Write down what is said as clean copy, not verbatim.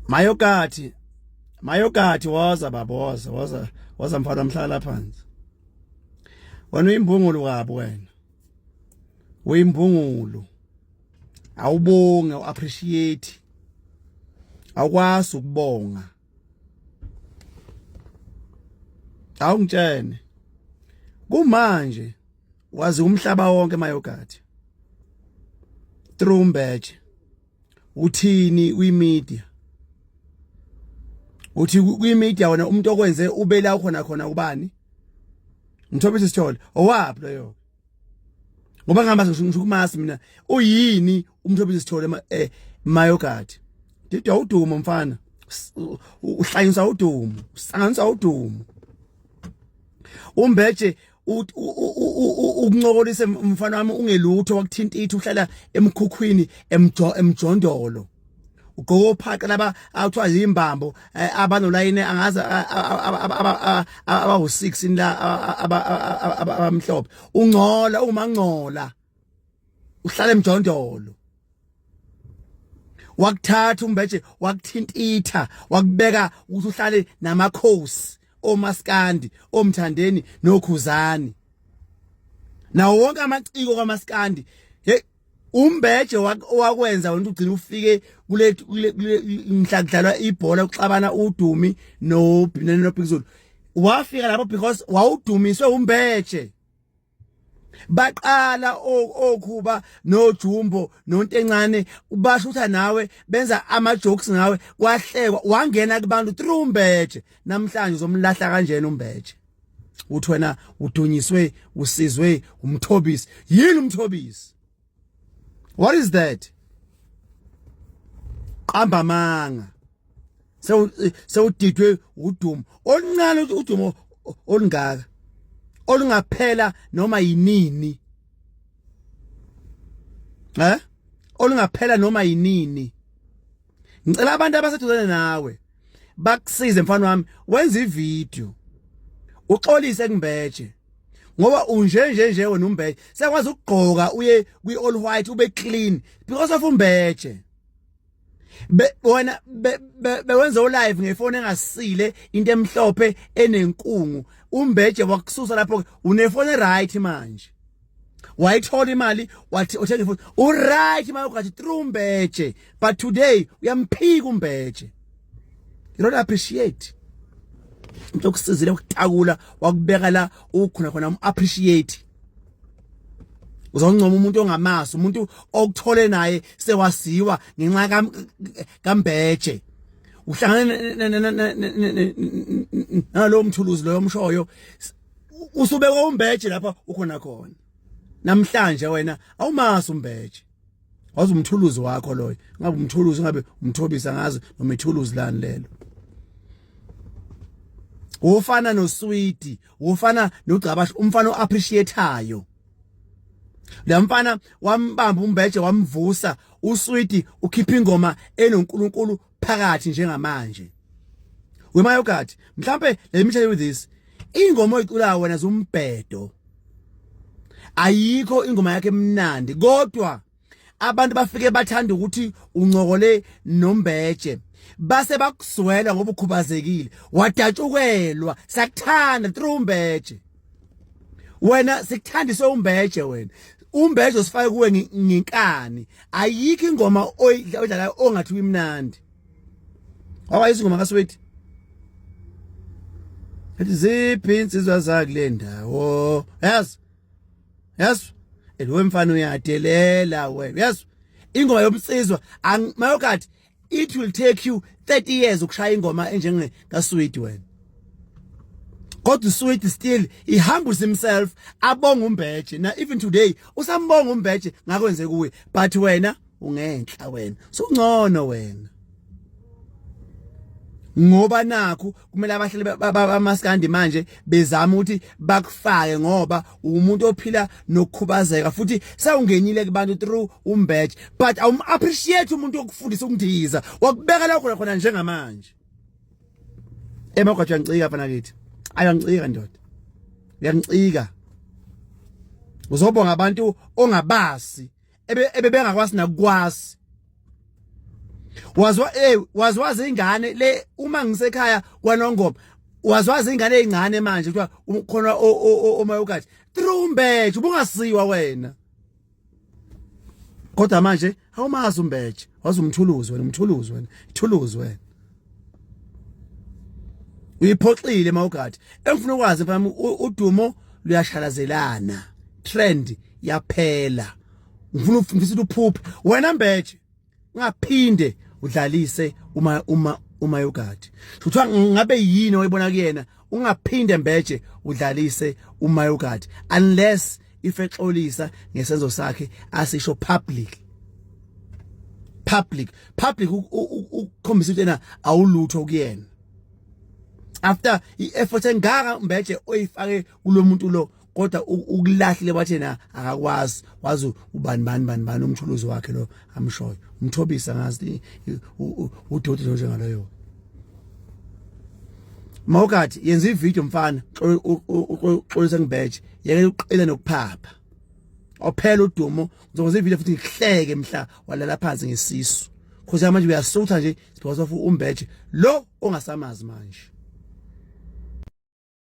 Mayokathi, Mayokathi, woza baba, woza, woza, woza mfana, mhlala phansi. Wena uyimbungulu kabi wena. Uyimbungulu. Awubonge, uappreciate. Awukwazi ukubonga. Awungitshene. Kumanje wazi umhlaba wonke Mayokathi. Through Mbeje. Uthini kwi-media? Uthi kwi-media wena umuntu okwenze ube la ukhona khona ubani? Mthobisi Sithole, owaphi loyo? Ngoba ngihamba ngisho kumasi mina, uyini uMthobisi Sithole Mayokathi? Didwa udumo mfana. Uhlanyisa udumo, usanganisa udumo. Umbeje ukuncokolise mfana wami ungelutho, wakuthintitha, uhlala emkhukhwini emjondolo, ugqoka ophaqa laba akuthiwa zimbambo abanolayini angazi abawu-6 la abamhlophe, ungcola, ungumangcola, uhlala emjondolo. Wakuthatha umbeje, wakuthintitha, wakubeka ukuthi uhlale namakhosi omaskandi, omthandeni nokhuzani nawo wonke amaciko kamaskandi. Hey, umbeje owakwenza wena ugcina ufike kule mhla kudlalwa ibhola kuxabana uDumi no noBig, wafika lapho because wawudumiswe umbeje. Baqala okhuba noJumbo nontencane bashutha nawe, benza ama jokes ngawe, kwahlekwa, wangena kubantu through umbeje. Namhlanje uzomlahla kanjena umbeje, uthi wena udunyiswe, usizwe umthobisi. Yini umthobisi? What is that? Qamba amanga, sewudidwe udumo oluncane, udumo olungaka olungaphela noma yinini, olungaphela noma yinini. Ngicela abantu abaseduzane nawe bakusize mfana wami, wenza ivideo uxolise kumbeje, ngoba unje nje nje wena umbeje sekwazi ukugqoka uye kwi all white, ube clean because of umbeje. Wena bewenza live ngefoni engasile, into emhlophe enenkungu. Umbeje wakususa lapho, unefoni right manje, wayithola imali, wathi uthenga ifoni, u right manje ukathi through umbeje. But today uyamphika umbeje, you don't appreciate umuntu okusizile, ukutakula, wakubeka la ukhona khona, um appreciate. Uzoncoma umuntu ongamazi, umuntu okuthole naye sewasiwa ngenxa kaMbeje. Uhlangane nalowo mthuluzi loyo mshoyo, usubeka umbeje lapha ukhona khona. Namhlanje wena awumazi umbeje, wazi umthuluzi wakho loyo, ngabe umthuluzi, ngabe umthobisa ngazi noma ithuluzi lani lelo. Ufana noSwidi, ufana noGcabashe, umfana oappreciateayo. La mfana wambamba umbeje, wamvusa. USwidi ukhipha ingoma enoNkulunkulu phakathi njengamanje. Wemayokathi, mhlambe let me tell you this, ingoma oyiculayo wena zumbhedo, ayikho ingoma yakhe emnandi, kodwa abantu bafike bathanda ukuthi uncokole nombeje, base bakuswela ngoba ukhubazekile, wadatshukelwa. Sakuthanda through umbeje wena, sikuthandise umbeje wena, umbeje usifake kuwe nginkani. Ayikho ingoma oyidlalayo ongathi uyimnandi. Awayizwa ingoma kaSweet ethi ziphi insizwa zakule ndawo? Yazi, yazi lo mfana uyadelela wena. Yazi ingoma yomsizwa mayokathi, it will take you 30 years ukushaya ingoma enjenge kaSweet wena, kodwa uSweet still he humbles himself, abonga umbeje na even today usambonga umbeje ngakwenze kuwe. But wena ungenhla, wena sungcono wena. Ngoba nakhu kumele abahleli bamaskandi manje bezama ukuthi bakufake, ngoba umuntu ophila nokukhubazeka futhi sewungenile kubantu through uMbeje, but awum appreciate umuntu okufundisa ukundiza, wakubeka la khona khona njengamanje. Emagwajo uyangicika mfana kithi, ayangicika ndoda, uyangicika. Uzobonga abantu ongabasi ebebengakwazi nakukwazi. Wazwa wazwazi ingane le uma ngisekhaya kwaNongoma, wazwazi ingane ezincane manje kuthiwa khona omayokathi through uMbeje, ubungasiwa wena. Kodwa manje awumazi uMbeje, wazi umthuluzi wena, umthuluzi wena, ithuluzi wena. Uyiphoxile mawugathi engifuna ukwazi mfana, udumo luyashalazelana, trend yaphela. Ngifuna ufisa uphuphe wena Mbeje, ungaphinde udlalise uma yogadi. Kuthiwa ngabe yini oyibona kuyena? Ungaphinde Mbeje udlalise uma yogadi unless if exolisa ngesenzo sakhe asisho public public public, ukukhombisa ukuthi yena awulutho kuyena after i-effort engaka Mbeje oyifake kulomuntu lo, kodwa ukulahlile wathi yena akakwazi, wazi ubani bani bani bani, umthuluzi wakhe lo amshoyo umthobisa ngazi udoti njengaloyo. Mawukathi yenza ivideo mfana, uxolisa ngibeje, yeke uqile nokuphapha ophela udumo. Ngizokwenza ivideo futhi ngihleke mhla walala phansi ngesisu, cause manje uyasutha nje because of uMbeje lo ongasamazi manje.